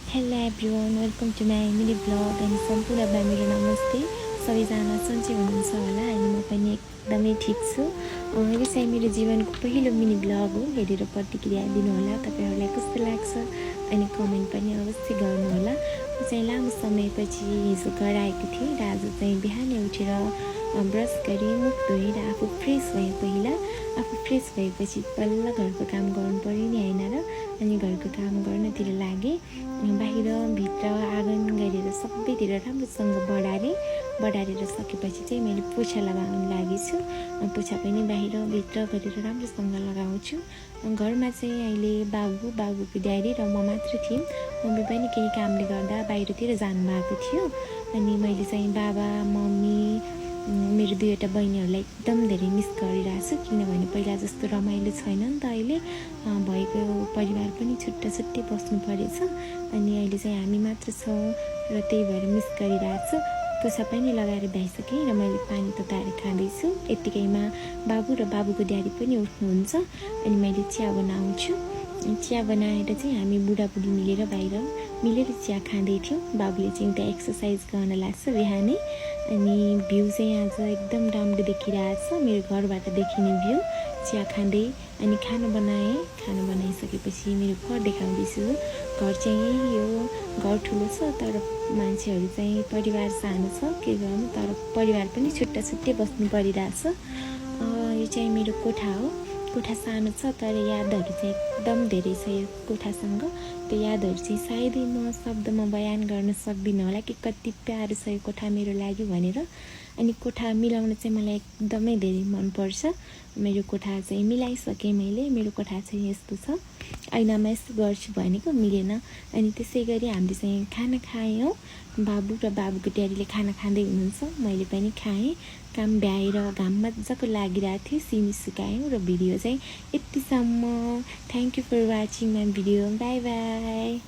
Hello everyone, welcome to my mini blog अनि सम्पूर्णलाई मेरो नमस्ते। सबैजना सन्चै हुनुहुन्छ होला अनि म पनि एकदमै ठिक छु। यो चाहिँ मेरो जीवनको पहिलो मिनी ब्लग हो। हेरेर प्रतिक्रिया दिनुहोला, तपाईँहरूलाई कस्तो लाग्छ अनि कमेन्ट पनि अवश्य गर्नुहोला। म चाहिँ लामो समयपछि हिजो घर आएको थिएँ र आज चाहिँ बिहानै उठेर ब्रस गरेँ, मुख धोएँ र आफू फ्रेस भएँ। पहिला आफू फ्रेस भएपछि बल्ल घरको काम गर्नु पऱ्यो नि होइन र, अनि घरको काम गर्नतिर लागेँ। बाहिर भित्र आँगन गरेर सबैतिर राम्रोसँग बढारेर सकेपछि चाहिँ मैले पोछा लगाउन लागेछु। पोछा पनि बाहिर भित्र गरेर राम्रोसँग लगाउँछु। घरमा चाहिँ अहिले बाबुको ड्याडी र म मात्र थियौँ। मम्मी पनि केही कामले गर्दा बाहिरतिर जानुभएको थियो। अनि मैले चाहिँ बाबा मम्मी मेरो दुईवटा बहिनीहरूलाई एकदम धेरै मिस गरिरहेको छु, किनभने पहिला जस्तो रमाइलो छैन नि त। अहिले भएको परिवार पनि छुट्टै बस्नु परेछ अनि अहिले चाहिँ हामी मात्र छौँ र त्यही भएर मिस गरिरहेको छु। पोछा पनि लगाएर भ्याइसकेँ र मैले पानी तताएर खाँदैछु। यत्तिकैमा बाबु र बाबुको ड्याडी पनि उठ्नुहुन्छ अनि मैले चिया बनाउँछु। चिया बनाएर चाहिँ हामी बुढाबुढी मिलेर चिया खाँदै थियौँ। बाबुले चाहिँ उता एक्सर्साइज गर्न लाग्छ बिहानै। अनि भ्यू चाहिँ आज एकदम राम्रो देखिरहेछ, मेरो घरबाट देखिने भ्यू। चिया खाँदै अनि खाना बनाइसकेपछि मेरो घर देखाउँदैछु। घर चाहिँ यही हो, घर ठुलो छ तर मान्छेहरू चाहिँ परिवार सानो छ, के गर्नु, तर परिवार पनि छुट्टै बस्नु परिरहेछ। यो चाहिँ मेरो कोठा हो। कोठा सानो छ तर यादहरू चाहिँ एकदम धेरै छ यो कोठासँग। त्यो यादहरू चाहिँ सायदै म शब्दमा बयान गर्न सक्दिनँ होला कि कति प्यारो छ यो कोठा मेरो लागि भनेर। अनि कोठा मिलाउन चाहिँ मलाई एकदमै धेरै मनपर्छ। मेरो कोठा चाहिँ मिलाइसकेँ मैले। मेरो कोठा चाहिँ यस्तो छ, ऐनामा यस्तो गर्छु भनेको मिलेन। अनि त्यसै गरी हामीले चाहिँ खाना खायौँ। बाबु र बाबुको ड्याडीले खाना खाँदै हुनुहुन्छ, मैले पनि खाएँ। काम भ्याएर घाम मजाको लागिरहेको थियो, सिमी सुकायौँ र भिडियो चाहिँ यतिसम्म। Thank you for watching my video. Bye by.